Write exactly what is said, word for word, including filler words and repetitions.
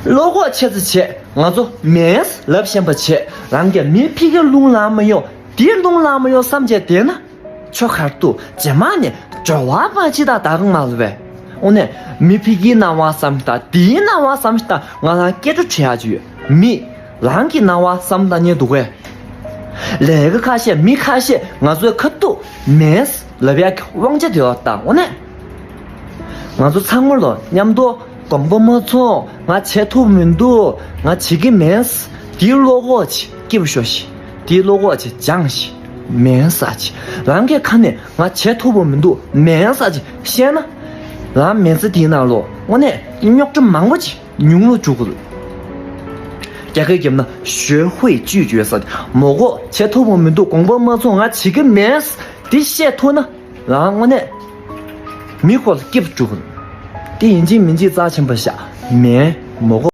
བློ་ཁོག་ཆེ་ཙམ་བྱས། ང་ཚོ་མེད་ལབ་ཤེས་པ་བྱས། རང་གིས་མི་ཕ་གིར་རླུང་ལངས་མི་ཡོང་། དེའི་རླུང་ལངས་མི་ཡོང་བསམ་བྱས་བསྡད་ན། ཆོ་གར་འདུག་རྗེས་མ་ནས་སྦྱོར་བ་པ་ཅི་དང་དག་མ་ལ་བས། འོ་ནས་མི་ཕ་གིའི་སྣང་བ་བསམ་ཤེས་དང་དེའི་སྣང་བ་བསམ་ཤེས་དང་ང་རང་སྐད་གྲོགས་བྱེད་ཡག་ཅིག་ཡོད། མི་རང་གི་སྣང་བ་བསམ་བློ་བཏང་མཁན་འདུག་གས། ལས་ཀ་ཁ་ཤས་མི་ཁ་ཤས་ང་ཚོའི་ཁ་ཐུག་མེད་ལབ་ཡག་གི་དབང་ཆ་དེ་བ་དང་། འོ་ནས་ང་ཚོ་ཚང་མ་ལོ་མཉམ་དུ་དགོངས་པ་མ་ཚོམས། ང་བྱེད་ཐུབ་མི་འདུག་ང་བྱེད་ཀྱི་མེད། དེའི་བློ་ཁོག་ཅིག་སྐྱིད་པོ་ཤོག་ཤིག་དེའི་བློ་ཁོག་ཅིག་སྦྱངས་ཤིག་མེད་ས་ཅིག་རང་གི་ཁ་ནས་ང་བྱེད་ཐུབ་པ་མི་འདུག་མེད་ས་ཅིག་བཤད་ན། རང་མེད་ས་དེའི་ནང་ལོ་དངོས་གནས་རྙོག་དྲ་མང་པོ་ཅིག་ཉུང་རུ་འཇུག་གི་རེད། རྒྱ་སྐད་རྒྱབ་ན་学会拒绝ས་ཅིག་མོ་གོ་བྱེད་ཐུབ་པ་མི་འདུག་དགོངས་པ་མ་ཚོམས། ང་བྱེད་ཀྱི་མེད། དེ་བཤད་ཐུབ་ན་རང་དངོས་གནས་མི་ཁོ་ལ་སྐྱིད་པོ་འཇུག་གི་རེད། དེ་ཡིན་གཅིག་མིན་གཅིག་རྩ་ཆེན་པོ་བཞག་མེད་མོ་གོ